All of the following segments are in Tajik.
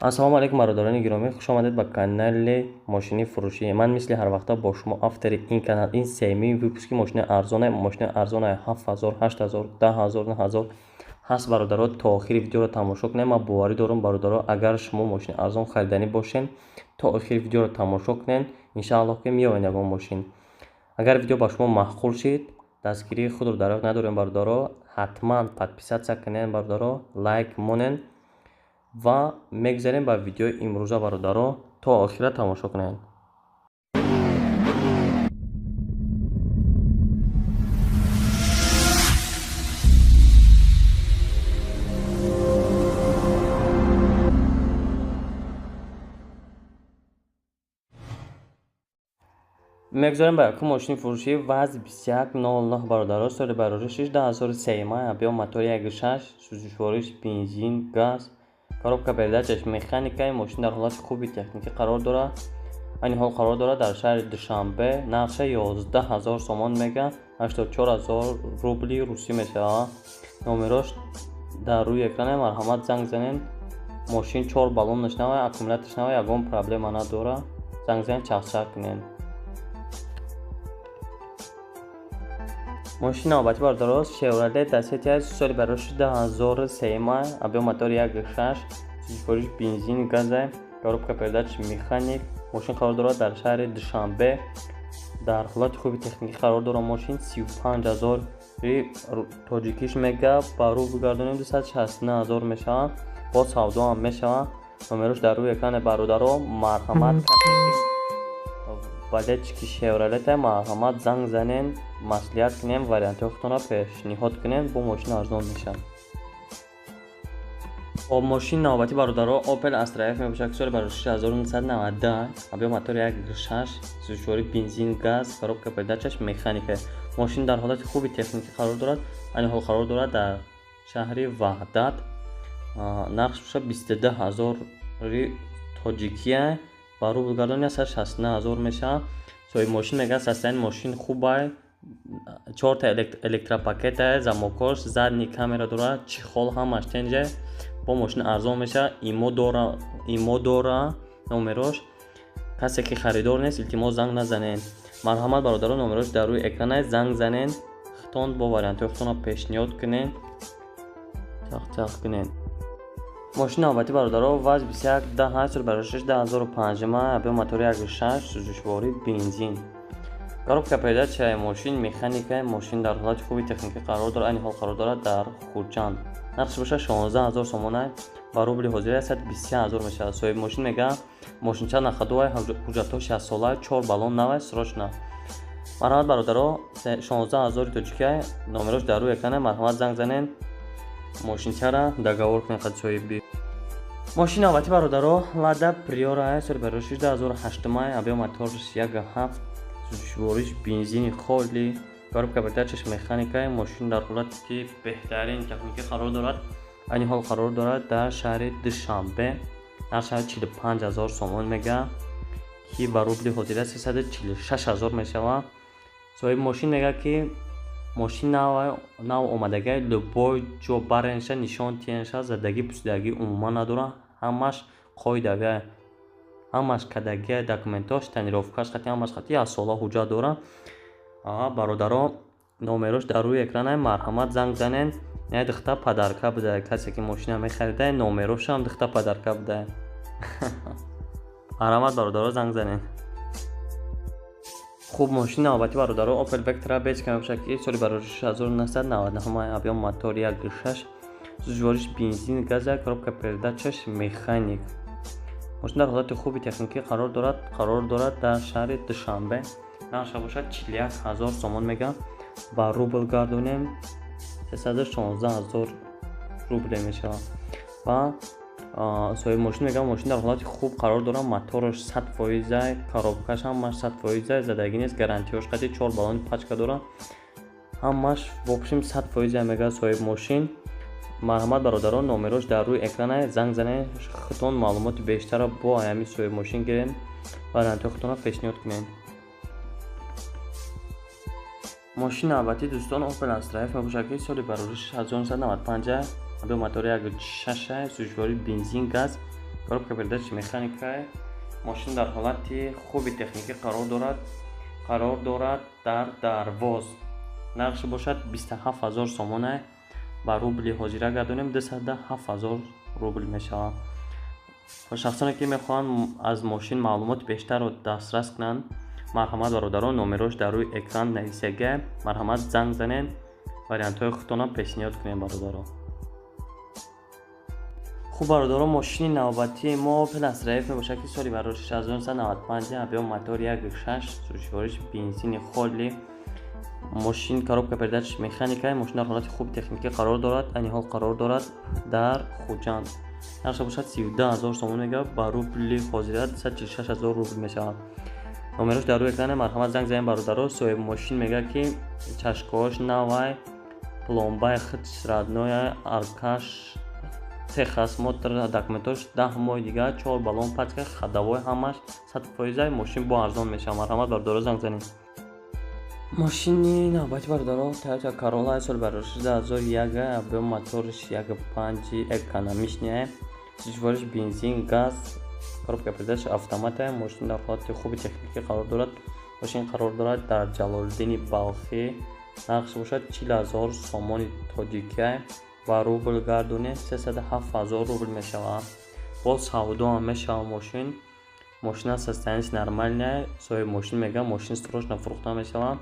Ассалому алайкум, бародарони гиромӣ, хуш омадед ба канали мошини фурӯшӣ. Ман мисли ҳарвақта бо шумо автори ин канал. Ин сеюмин выпуски мошини арзоне, мошини арзоне 7000, 8000, 10000, 9000 ҳаст. Бародаро, то охири видеоро тамошо кунед. Ман боварӣ дорам, бародаро, агар шумо мошини арзон хариданӣ бошед, то охири видеоро тамошо кунед, иншааллоҳ ки меёбед ягон мошин. Агар видео ба шумо маъқул шид, дастгирии худро дар ёд надорем, бародаро, ҳатман подписаться кунед, бародаро, лайк монед ва мегузарем ба видеои имрӯза. Бародаро, то охира тамошо кунед. Мегузарем ба якум мошини фурӯшӣ, ВАЗ 2109, бародаро, соли бароришиш 2003, объём мотори 1.6, сӯзишвориш бензин, газ, коробка передачаш механика. Мошин дар ҳолати хуби техникӣ қарор дорад, айни ҳол қарор дорад дар шаҳри Душанбе. Нархша 11 000 сомон мега, 84 000 рубли русӣ мешавад. Номерош дар рӯи экране, марҳамат, занг занед. Мошин чор баллонаш навай, аккумуляторш навай, ягон проблема надорад. Занг занед, чахчах кунед. Мошини навбатӣ, бародаро, Шевроле Ласетия, соли бароши 2003, объём мотори 1.6, сӯзишвориш бензин, газа, коробка передач механик. Мошин қарор дорад дар шаҳри Душанбе, дар ҳолати хуби техникӣ қарор дорад мошин. 35 000-и тоҷикиш мега, ба рубл гардонем, 269 000 мешавад. Боз савдо ҳам мешавад. Номерош дар рӯи экране, бародаро, марҳамат, касе ки болельщики Шевролета, марҳамат, занг занен, маслиҳат кунем, вариантҳои худтонро пешниҳод кунем, бо мошин арзон мешавад. Хоб, мошини навбатӣ, бародаро, Opel Astra F мебошад, ки соли бароши 1990, объём мотори 1.6, сӯзишворӣ бензин, газ, коробка передачаш механика. Мошин дар ҳолати хуби техникӣ қарор дорад, айни ҳол қарор дорад дар шаҳри Ваҳдат. Нархш бошад 22 000-и тоҷикия, ба рубл гардони 169 000 мешавад. Соҳиби мошин мегӯяд, состояние мошин хубай, чорта электропакета, замокош, задний камера дорад, чехол ҳамаш тенҷа, бо мошин арзон мешавад. Имо дора, имо дора номерош. Касе ки харидор нест, илтимос, занг назанед. Марҳамат, бародаро, номерош дар рӯи экран, занг занед, худтон бо вариантҳои худтонро пешниҳод кунед, чахчах кунед. Мошини навбатӣ, бародаро, ВАЗ 2110, соли барошиш 2005, объём мотори 1.6, сӯзишворӣ бензин, коробка передачаи мошин механика. Мошин дар ҳолати хуби техникӣ қарор дорад, айни ҳол қарор дорад дар Хуҷанд. Нархш бошад 16 000 сомона, ба рубли ҳозира 123 000 мешавад. Соҳиби мошин мегӯяд, мошинча на ходовай, ҳуҷҷатҳо 60 сола, чор баллон навай, срочно. Марҳамат, бародаро, 16 000-и тоҷикия, номерош дар рӯи экране, марҳамат, занг занед, мошинчара договор кунед қад соҳиби мошини навбатӣ, бародаро, Лада Приора, соли барошиш 2008, объём моторш 1.7, сӯзишвориш бензини холи, коробка передачаш механика. Мошин дар ҳолати беҳтарин техникӣ қарор дорад, айни ҳол қарор дорад дар шаҳри Душанбе. Нархш 45 000 сомон мега, ки ба рубли ҳозира 346 000 мешавад. Соҳиби мошин мегӯяд, ки мошин нав омадагай, любой ҷо баренша, нишон тиенша, задагӣ пусидагӣ умуман надорад, ҳамаш қоидавия, ҳамаш кадагия, документош, тонировкаш хати, ҳамаш хати, як сола ҳуҷҷат дорад. Бародаро, номерош дар рӯи экране, марҳамат, занг занед. Не, духта подарка буда, касе ки мошина мехарида, номерошам духта подарка буда. Марҳамат, бародаро, занг занед. Хуб, мошини навбатӣ, бародаро, Opel Vectra Basic мебошад, ки соли барориши 1999, объём мотор 1.6, сӯзишвориш бензин, газа, коробка передачаш механик. Мошин дар ҳолати хуби техникӣ қарор дорад, қарор дорад дар шаҳри Душанбе. Нархша бошад 41 000 сомон мегӯям, ба рубл гардонем, 316 000 рубле мешавад. Ва соҳиби мошин мегӯям, мошин дар ҳолати хуб қарор дорад, мотораш 100 фоиза, коробкаш ҳамаш 100 фоиза, задагӣ нест, гарантиёш қати, чор баллони пачка дорад, ҳамаш в общем 100 фоиза, мегӯяд соҳиби мошин. Марҳамат, бародарон, номерош дар рӯи экране, занг занед, худтон маълумоти бештарро бо ҳамин соҳиби мошин гиред, вариантҳои худтонро пешниҳод кунед. Мошини навбатӣ, дӯстон, Opel Astra F мебошад, ки соли барориши 1995, объём мотори 1.6, сӯзишвории бензин, газ. Коробка передачи механика. Мошин дар ҳолати хуби техникӣ қарор дорад дар Дарвоз. Нархш бошад 27 000 сомона. Ба рубли ҳозира гардонем, 207 000 рубл мешавад. Шахсоне, ки мехоҳанд аз мошин маълумоти бештарро дастрас кунанд, марҳамат, бародарон, номерош дар рӯи экран нависага, марҳамат, занг занед, вариантҳои худтонро пешниҳод кунед, бародарон. Хуб, бародарон, мошини навбатии мо Opel Astra F мебошад, ки соли барои 1995, объём мотор 1.6, сӯзишвориш бензини холи. Мошин коробка передач механика. Мошин дар ҳолати хуби техникӣ қарор дорад, айни ҳол қарор дорад дар Хуҷанд. Нархша бошад 32 000 сомон мега, ба рубли ҳозира 146 000 рубл мешавад. Номерош дар рӯи экране, марҳамат, занг занед, бародаро. Соҳиби мошин мегӯяд, ки чашкаҳош навай, пломбаи худш родной, аркаш техосмотр, документош 10 моҳи дигар, чор баллон пачка, ходовой ҳамаш 100%. Мошин бо арзон мешавад. Марҳамат, бародаро, занг занед. Мошини навбати, бародаро, Toyota Corolla, соли барои 2001, объём моторш 1.5, экономичный, сӯзишвориш бензин, газ, коробка передач автомата. Мошин дар ҳолати хуби техникӣ қарор дорад. Мошин қарор дорад дар Ҷалолиддини Балхӣ. Нархш бошад 40 000 сомони тоҷикия, ба рубл гардонем, 307 000 рубл мешавад. Боз савдоам мешавад мошин. Мошина состоянияш нормальная. Соҳиби мошин мегӯяд, мошин срочно фурӯхта мешавад.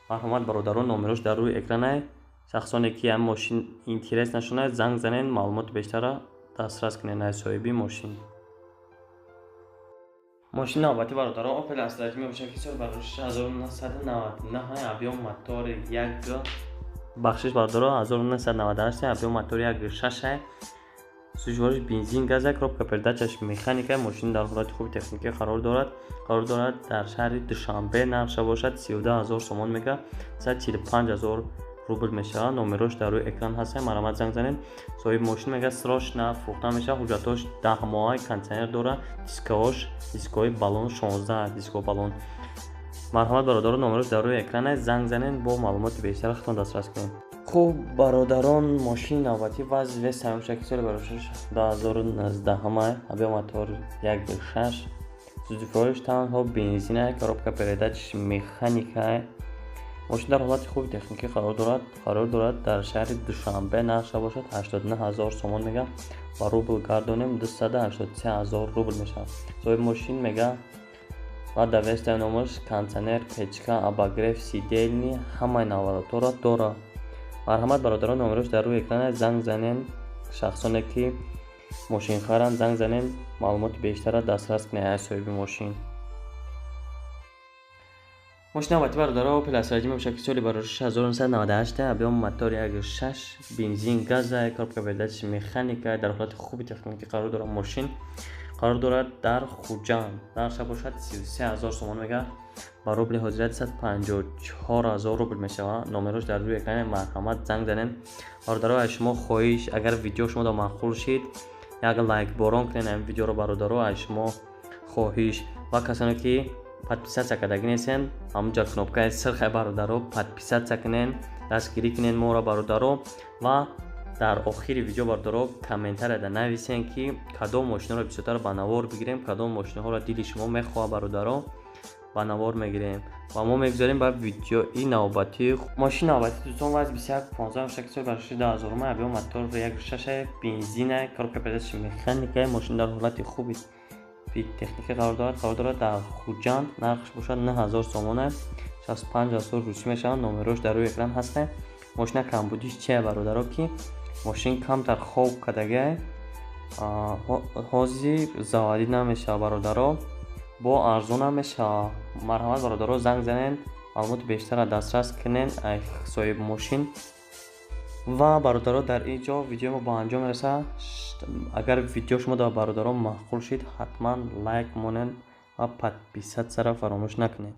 Марҳамат, бародарон, номерош дар рӯи экране. Шахсоне, ки ҳамин мошин интерес нашонад, занг занед, маълумоти бештарро дастрас кунед аз соҳиби мошин. Мошини навбатӣ, бародарон, Opel Astra J мебошад, ки соли барои 1999, объём мотори як, бахшиш, бародаро, 1998, объём мотори 1.6, сӯзишвориш бензин, газа, коробка передачаш механика. Мошин дар ҳолати хуби техникӣ қарор дорад дар шаҳри Душанбе. Нархша бошад 32 000 сомон мега, 145 000 рубл мешавад. Номерош дар рӯи экран ҳаст, марҳамат, занг занед. Соҳиби мошин мега, срочно фурӯхта мешавад. Ҳуҷҷатҳош 10 моҳа, кондитсионер дорад, дискаҳош дискҳои баллон, 16 диско баллон. Марҳамат, бародарон, номерош дар рӯи экран аст, занг занед, бо маълумоти бештар худтон дастрас кунед. Хуб, бародарон, мошини навбатӣ ВАЗ Веста мебошад, ки соли барои 2019, объём мотор 1.6, сӯзишвориш танҳо бензина, коробка передач механика. Мошин дар ҳолати хуби техникӣ қарор дорад дар шаҳри Душанбе. Нархша бошад 89 000 сомон мега, ба рубл гардонем, 283 000 рубл мешавад. Соҳиби мошин мега, Лада Веста номаш, кондитсионер, печка, обогрев сидений, ҳамаи навбатҳоро дорад. Марҳамат, бародарон, номерош дар рӯи экран аст, занг занед. Шахсоне, ки мошинхаранд, занг занед, маълумоти бештарро дастрас кунед аз соҳиби мошин. Мошини навбатӣ, бародаро, Opel Astra J мебошад, ки соли барои 1998, объём мотор 1.6, бензин, газа, коробка передач механика. Дар ҳолати хуби техникӣ қарор дорад. Мошин қарор дорад дар Хуҷанд. Нархша бошад 33 000 сомон мега, ба рубли ҳозира 154 000 рубл мешавад. Номерош дар рӯи экране, марҳамат, занг занед. Бародаро, аз шумо хоҳиш, агар видео шумо маъқул шид, як лайк борон кунед ҳамин видеоро, бародаро, аз шумо хоҳиш. Ва касоне, ки подписаться кардагӣ нестен, ҳамунҷа кнопкаи сирхе, бародаро, подписаться кунен, дастгирӣ кунен моро, бародаро. Ва дар охири видео, бародаро, комментарияда нависен, ки кадом мошинаро бисёртар ба навор бигирем, кадом мошинаҳоро дили шумо мехоҳад, бародаро, ба навор мегирем ва мо мегузорем ба видеои навбатӣ. Мошини навбатӣ, дӯстон, ВАЗ 2115 мошаки, соли барои 2000, объём мотор 1.6, бензина, коробка передачи механика. Мошин дар ҳолати хуби техникӣ қарор дорад дар Хуҷанд. Нархш бошад 9000 сомона, 65 000 русӣ мешавад. Номерош дар рӯи экран ҳаста. Мошина камбудиш чия, бародаро, ки мошин камтар хоб кардагай, ҳозир заводить намешавад, бародаро, бо арзонам мешавад. Марҳамат, бародаро, занг занед, маълумоти бештарро дастрас кунед соҳиби мошин. Ва, бародаро, дар ин ҷо видеои мо ба анҷом мерасад. Агар видео шумо дар, бародаро, маъқул шид, ҳатман лайк монед ва подписатьсяро фаромӯш накунед.